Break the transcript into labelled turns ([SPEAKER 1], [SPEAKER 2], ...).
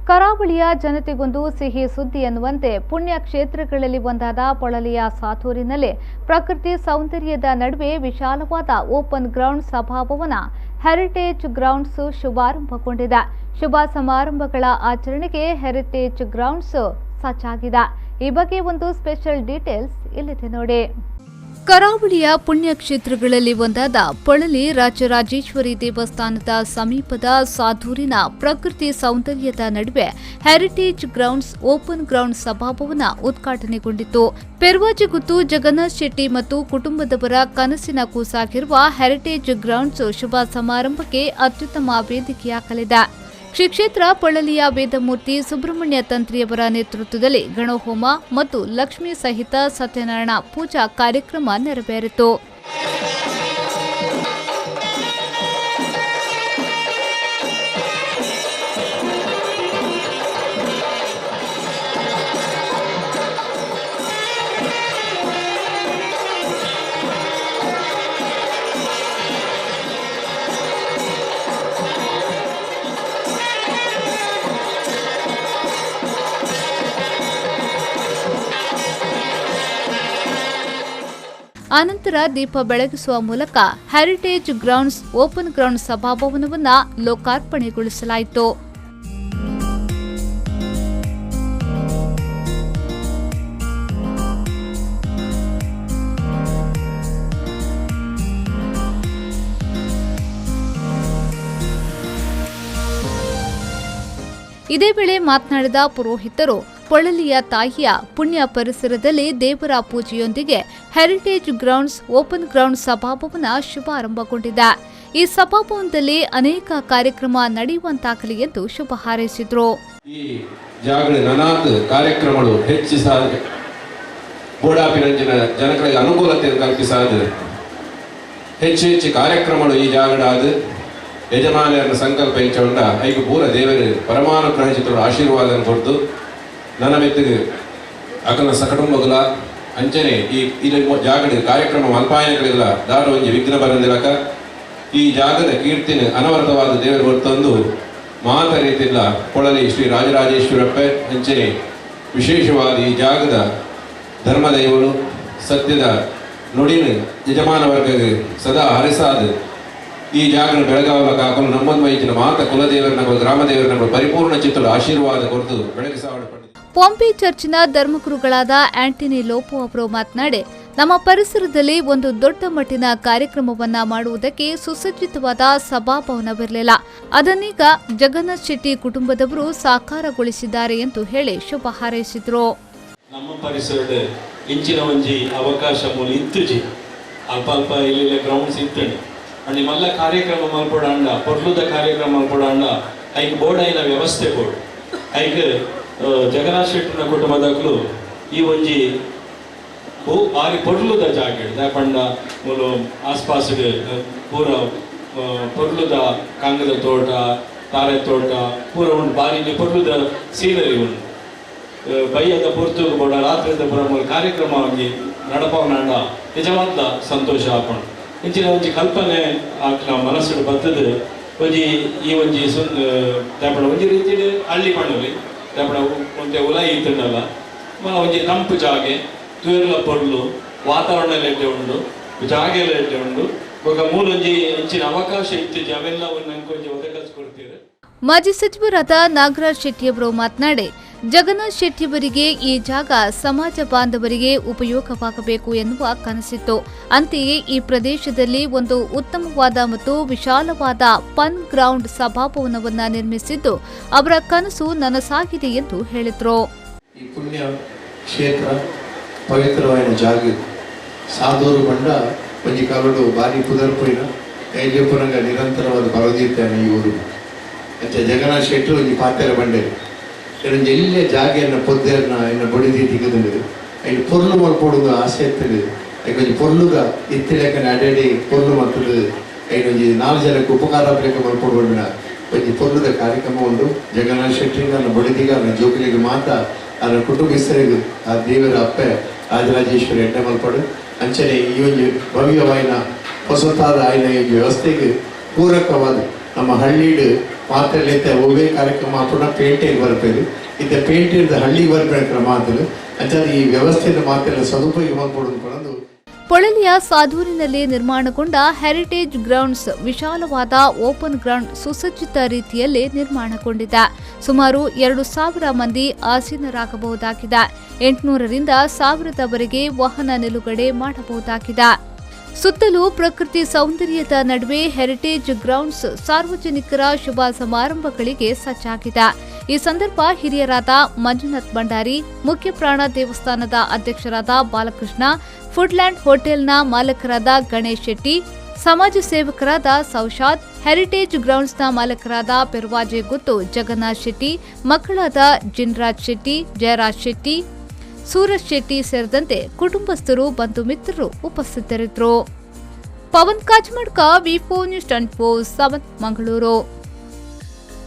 [SPEAKER 1] ಕರಾವಳಿಯ ಜನತೆಗೊಂದು ಸಿಹಿ ಸುದ್ದಿ ಎನ್ನುವಂತೆ ಪುಣ್ಯ ಕ್ಷೇತ್ರಗಳಲ್ಲಿ ಒಂದಾದ ಪೊಳಲಿಯ ಸಾಥೂರಿನಲ್ಲಿ ಪ್ರಕೃತಿ ಸೌಂದರ್ಯದ ನಡುವೆ ವಿಶಾಲವಾದ ಓಪನ್ ಗ್ರೌಂಡ್ ಸಭಾಭವನ ಹೆರಿಟೇಜ್ ಗ್ರೌಂಡ್ಸ್ ಶುಭಾರಂಭಗೊಂಡಿದೆ. ಶುಭ ಸಮಾರಂಭಗಳ ಆಚರಣೆಗೆ ಹೆರಿಟೇಜ್ ಗ್ರೌಂಡ್ಸ್ ಸಜ್ಜಾಗಿದೆ. ಈ ಬಗ್ಗೆ ಒಂದು ಸ್ಪೆಷಲ್ ಡೀಟೇಲ್ಸ್ ಇಲ್ಲಿದೆ ನೋಡಿ. ಕರಾವಳಿಯ ಪುಣ್ಯಕ್ಷೇತ್ರಗಳಲ್ಲಿ ಒಂದಾದ ಪೊಳಲಿ ರಾಜರಾಜೇಶ್ವರಿ ದೇವಸ್ಥಾನದ ಸಮೀಪದ ಸಾಧೂರಿನ ಪ್ರಕೃತಿ ಸೌಂದರ್ಯದ ನಡುವೆ ಹೆರಿಟೇಜ್ ಗ್ರೌಂಡ್ಸ್ ಓಪನ್ ಗ್ರೌಂಡ್ ಸಭಾಭವನ ಉದ್ಘಾಟನೆಗೊಂಡಿತು. ಪೆರ್ವಾಜಿಗುತ್ತು ಜಗನ್ನಾಥ್ ಶೆಟ್ಟಿ ಮತ್ತು ಕುಟುಂಬದವರ ಕನಸಿನ ಕೂಸಾಗಿರುವ ಹೆರಿಟೇಜ್ ಗ್ರೌಂಡ್ಸ್ ಶುಭ ಸಮಾರಂಭಕ್ಕೆ ಅತ್ಯುತ್ತಮ ವೇದಿಕೆಯಾಗಲಿದೆ. ಶ್ರೀ ಕ್ಷೇತ್ರ ಪೊಳಲಿಯ ವೇದಮೂರ್ತಿ ಸುಬ್ರಹ್ಮಣ್ಯ ತಂತ್ರಿಯವರ ನೇತೃತ್ವದಲ್ಲಿ ಗಣಹೋಮ ಮತ್ತು ಲಕ್ಷ್ಮೀ ಸಹಿತ ಸತ್ಯನಾರಾಯಣ ಪೂಜಾ ಕಾರ್ಯಕ್ರಮ ನೆರವೇರಿತು. ಆನಂತರ ದೀಪ ಬೆಳಗಿಸುವ ಮೂಲಕ ಹೆರಿಟೇಜ್ ಗ್ರೌಂಡ್ಸ್ ಓಪನ್ ಗ್ರೌಂಡ್ ಸಭಾಭವನವನ್ನು ಲೋಕಾರ್ಪಣೆಗೊಳಿಸಲಾಯಿತು. ಇದೇ ವೇಳೆ ಮಾತನಾಡಿದ ಪುರೋಹಿತರು, ಪೊಳಲಿಯ ತಾಯಿಯ ಪುಣ್ಯ ಪರಿಸರದಲ್ಲಿ ದೇವರ ಪೂಜೆಯೊಂದಿಗೆ ಹೆರಿಟೇಜ್ ಗ್ರೌಂಡ್ಸ್ ಓಪನ್ ಗ್ರೌಂಡ್ ಸಭಾಭವನ ಶುಭಾರಂಭಗೊಂಡಿದೆ. ಈ ಸಭಾಭವನದಲ್ಲಿ ಅನೇಕ ಕಾರ್ಯಕ್ರಮ ನಡೆಯುವಂತಾಗಲಿ ಎಂದು ಶುಭ ಹಾರೈಸಿದರು.
[SPEAKER 2] ಈ ಜಾಗೃತಿ ನನಾತ್ ಕಾರ್ಯಕ್ರಮಗಳು ಹೆಚ್ಚಿಸ ಬೋಡಾಪಿರಂಜಿನ ಜನಗಳಿಗೆ ಅನುಕೂಲತೆಯನ್ನು ಕಲ್ಪಿಸಾದ ಹೆಚ್ಚು ಹೆಚ್ಚು ಕಾರ್ಯಕ್ರಮಗಳು ಈ ಜಾಗಡಾದ ಯಜಮಾನರ ಸಂಕಲ್ಪ ಹೆಚ್ಚುಂಡ ಐಕು ಪೂರ ದೇವರು ಪರಮಾನುಗ್ರಹ ಚಿತ್ರ ಆಶೀರ್ವಾದ ಕೊಡ್ತು ನನ್ನ ಮೆತ್ತಿಗೆ ಅಕಲ ಸಕಟುಂಬಗುಲ ಅಂಚನೆ ಈ ಇಲ್ಲಿ ಜಾಗದ ಕಾರ್ಯಕ್ರಮ ಮಲ್ಪಾಯನಗಳಿಲ್ಲ ದಾರು ಒಂಜಿ ವಿಘ್ನ ಬರಂದಿಲಕ ಈ ಜಾಗದ ಕೀರ್ತಿನ ಅನವರತವಾದ ದೇವರು ಹೊರತಂದು ಮಾತ ರೀತಿಲ್ಲ ಪೊಳಲಿ ಶ್ರೀ ರಾಜರಾಜೇಶ್ವರಪ್ಪೆ ಅಂಚನೆ ವಿಶೇಷವಾದ ಈ ಜಾಗದ ಧರ್ಮದೈವರು ಸತ್ಯದ ನುಡಿನ ಯಜಮಾನ ವರ್ಗಗೆ ಸದಾ ಹರಿಸಾದ ಈ ಜಾಗನ ಬೆಳಗಾವಲ ಕಾಕಲು ನಮ್ಮನ್ನು ವೈದ್ಯನ ಮಾತ ಕುಲದೇವರನ ಗ್ರಾಮದೇವರನ ಪರಿಪೂರ್ಣ ಚಿತ್ರದ ಆಶೀರ್ವಾದ ಕೊರತು ಬೆಳಗಿಸಾವಳ.
[SPEAKER 1] ಪಾಂಪೆ ಚರ್ಚಿನ ಧರ್ಮಗುರುಗಳಾದ ಆಂಟನಿ ಲೋಪೋ ಅವರು ಮಾತನಾಡಿ, ನಮ್ಮ ಪರಿಸರದಲ್ಲಿ ಒಂದು ದೊಡ್ಡ ಮಟ್ಟಿನ ಕಾರ್ಯಕ್ರಮವನ್ನ ಮಾಡುವುದಕ್ಕೆ ಸುಸಜ್ಜಿತವಾದ ಸಭಾಭವನವಿರಲಿಲ್ಲ. ಅದನ್ನೀಗ ಜಗನ್ನಾಥ್ ಶೆಟ್ಟಿ ಕುಟುಂಬದವರು ಸಾಕಾರಗೊಳಿಸಿದ್ದಾರೆ ಎಂದು ಹೇಳಿ ಶುಭ ಹಾರೈಸಿದರು.
[SPEAKER 3] ನಮ್ಮ ಪರಿಸರದ ಇಂಚಿನ ಒಂಜಿ ಅವಕಾಶ ಮೂಲ ಇತ್ತುಜಿ ಅಲ್ಪ ಅಲ್ಪ ಇಲ್ಲಿ ಗ್ರೌಂಡ್ಸ್ ಇತ್ತಂడి ಅಂಡ್ ನಿಮ್ಮೆಲ್ಲ ಕಾರ್ಯಕ್ರಮ ಮಲ್ಪೊಡಾಂಡ ಪೊರ್ಲುದ ಕಾರ್ಯಕ್ರಮ ಮಲ್ಪೊಡಾಂಡ ಐಕ್ ಬೋರ್ಡೈನ ವ್ಯವಸ್ಥೆ ಬೋರ್ಡ್ ಐಕ್ ಜಗನ್ನಾಥ್ ಶೆಟ್ಟಿನ ಕುಟುಂಬದಕ್ಕಲು ಈ ಒಂಜಿ ಬಾರಿ ಪೊರ್ಲುದ ಜಾಗೆ ದಾಪಂಡ ಮೂಲು ಆಸ್ಪಾಸ್ ಪೂರ ಪೊರ್ಲುದ ಕಾಂಗದ ತೋಟ ತಾರೆ ತೋಟ ಪೂರ ಉಂಟು ಬಾರಿ ಪೊರ್ಲುದ ಸೀನರಿ ಉಂಟು. ಬೈಯದ ಪೊರ್ತುಗು ಬೋಡ ರಾತ್ರಿದ ಪೂರ ಮೂಲ ಕಾರ್ಯಕ್ರಮ ಒಂಜಿ ನಡಪವನಾಂಡ ನಿಜವಾದ ಸಂತೋಷ ಆಪುಂಡು. ಇಂಚಿನ ಒಂಜಿ ಕಲ್ಪನೆ ಆಕ್ಲ ಮನಸ್ಸು ಬರ್ತದೆ ಒಂಜಿ ಈ ಒಂಜಿ ದಾಪಂಡ ಒಂಜಿ ರೀತಿಡ್ ಹಳ್ಳಿ ಪಣ್ಣಲಿ ದಾಪಣ ಒಂತೆ ಉಲ ಈತಂಡಲ್ಲ ಒಂಜಿ ತಂಪು ಜಾಗೆ ತೂರ್ಲ ಪೊರ್ಲು ವಾತಾವರಣ ಎಡ್ಡೆ ಉಂಡು ಜಾಗೆಲ್ಲ ಎಡ್ಡೆ ಉಂಡು ಬೊಕ ಮೂಲೊಂಜಿ ಇಂಚಿನ ಅವಕಾಶ ಇತ್ತು ಅವೆಲ್ಲ ನಂಗೆ ಒಂಜಿ ಒದಗಿಸ್ಕೊಡ್ತೀರಿ.
[SPEAKER 1] ಮಾಜಿ ಸಚಿವರಾದ ನಾಗರಾಜ್ ಶೆಟ್ಟಿಯವರು ಮಾತನಾಡಿ, ಜಗನ್ನಾಥ್ ಶೆಟ್ಟಿಯವರಿಗೆ ಈ ಜಾಗ ಸಮಾಜ ಬಾಂಧವರಿಗೆ ಉಪಯೋಗವಾಗಬೇಕು ಎನ್ನುವ ಕನಸಿತ್ತು. ಅಂತೆಯೇ ಈ ಪ್ರದೇಶದಲ್ಲಿ ಒಂದು ಉತ್ತಮವಾದ ಮತ್ತು ವಿಶಾಲವಾದ ಪನ್ ಗ್ರೌಂಡ್ ಸಭಾಭವನವನ್ನು ನಿರ್ಮಿಸಿದ್ದು ಅವರ ಕನಸು ನನಸಾಗಿದೆ ಎಂದು ಹೇಳಿದರು.
[SPEAKER 4] ಈ ಪುಣ್ಯ ಕ್ಷೇತ್ರ ಪವಿತ್ರವಾದ ಜಾಗ ಸಾಧೂರು ಬಂಡ ಒಂಜಿ ಕಾಲಡು ಬಾರಿ ಪುದರ್ಪುಯಿನ ಐಲ್ಯಪುರಂಗ ನಿರಂತರವಾದ ಬರದಿದ್ದಾನೆ ಈ ಊರು. ಅಂಚ ಜಗನ್ನಾಥ್ ಶೆಟ್ಟರು ಒಂಜಿ ಪಾತೆರ ಬಂಡೆ ಒಂಜಿ ಎಲ್ಲೇ ಜಾಗೆಯನ್ನು ಪೊದ್ದೆರ್ನ ಎನ್ನ ಬೊಡಿದಿ ತಿಕ್ಕದುಂಡು ಐನ್ ಪೊರ್ಲು ಮಲ್ಪೊಡುಂದು ಆಸೆ ಇತ್ತದು. ಐಕ್ ಒಂಜಿ ಪೊರ್ಲುದ ಇತ್ತಿಲೆಕ್ಕನೆ ಅಡೆಡಿ ಪೊರ್ಲು ಮಲ್ತದು ಐನ್ ಒಂಜಿ 4 ಜನಕ್ಕೆ ಉಪಕಾರ ಲೆಕ್ಕ ಮಲ್ಪೊಡು ಒಂಜಿ ಪೊರ್ಲುದ ಕಾರ್ಯಕ್ರಮ ಉಂಡು. ಜಗನ್ನಾಥ್ ಶೆಟ್ಟಿಗೆ ನನ್ನ ಬೊಡಿದಿಗ ನನ್ನ ಜೋಕುಲಿಗೆ ಮಾತ ನನ್ನ ಕುಟುಂಬಸ್ಥರಿಗೂ ಆ ದೇವರ ಅಪ್ಪೆ ರಾಜರಾಜೇಶ್ವರಿ ಎಡ್ಡೆ ಮಲ್ಪಡು. ಅಂಚನೆ ಈ ಒಂಜಿ ಭವ್ಯವಾಯಿನ ಹೊಸತಾದ ಆಯ್ನ ಈ ವ್ಯವಸ್ಥೆಗೆ ಪೂರಕವಾದ ನಮ್ಮ ಹಳ್ಳಿಡು ಮಾತೆರ್ಲ ಒವ್ವೇ ಕಾರ್ಯಕ್ರಮ ಆಪುನ ಪೇಂಟೆಗೆ ಬರ್ಪೇರು. ಇತ್ತೆ ಪೇಂಟೆದ ಹಳ್ಳಿಗೆ ಬರ್ಪೇರು ಕ್ರಮ ಆತಲು. ಅಂಚಾದ ಈ ವ್ಯವಸ್ಥೆಯನ್ನು ಮಾತೆಲ್ಲ ಸದುಪಯೋಗ ಮಲ್ಪೊಡು ಪನೊಂದು.
[SPEAKER 1] ಪೊಳಲಿಯ ಸಾಧೂರಿನಲ್ಲಿ ನಿರ್ಮಾಣಗೊಂಡ ಹೆರಿಟೇಜ್ ಗ್ರೌಂಡ್ಸ್ ವಿಶಾಲವಾದ ಓಪನ್ ಗ್ರೌಂಡ್ ಸುಸಜ್ಜಿತ ರೀತಿಯಲ್ಲಿ ನಿರ್ಮಾಣಗೊಂಡಿದೆ. ಸುಮಾರು 2000 ಮಂದಿ ಆಸೀನರಾಗಬಹುದಾಗಿದೆ. 800ರಿಂದ 1000ದವರೆಗೆ ವಾಹನ ನಿಲುಗಡೆ ಮಾಡಬಹುದಾಗಿದೆ. ಸುತ್ತಲೂ ಪ್ರಕೃತಿ ಸೌಂದರ್ಯದ ನಡುವೆ ಹೆರಿಟೇಜ್ ಗ್ರೌಂಡ್ಸ್ ಸಾರ್ವಜನಿಕರ ಶುಭ ಸಮಾರಂಭಗಳಿಗೆ ಸಜ್ಜಾಗಿದೆ. ಈ ಸಂದರ್ಭ ಹಿರಿಯರಾದ ಮಂಜುನಾಥ್ ಭಂಡಾರಿ, ಮುಖ್ಯಪ್ರಾಣ ದೇವಸ್ಥಾನದ ಅಧ್ಯಕ್ಷರಾದ ಬಾಲಕೃಷ್ಣ, ಫುಡ್ಲ್ಯಾಂಡ್ ಹೋಟೆಲ್ನ ಮಾಲಕರಾದ ಗಣೇಶ್ ಶೆಟ್ಟಿ, ಸಮಾಜ ಸೇವಕರಾದ ಸೌಶಾದ್, ಹೆರಿಟೇಜ್ ಗ್ರೌಂಡ್ಸ್ನ ಮಾಲಕರಾದ ಪೆರ್ವಾಜೆ ಗುತ್ತು ಜಗನ್ನಾಥ್ ಶೆಟ್ಟಿ, ಮಕ್ಕಳಾದ ಜಿನ್ರಾಜ್ ಶೆಟ್ಟಿ, ಜಯರಾಜ್ ಶೆಟ್ಟಿ, ಸೂರಜ್ ಶೆಟ್ಟಿ ಸೇರಿದಂತೆ ಕುಟುಂಬಸ್ಥರು, ಬಂಧು ಮಿತ್ರರು ಉಪಸ್ಥಿತರಿದ್ದರು. ಪವನ್ ಕಾಜ್ಮಡ್ಕ, ವಿ 4 ನ್ಯೂಸ್ 24/7, ಮಂಗಳೂರು.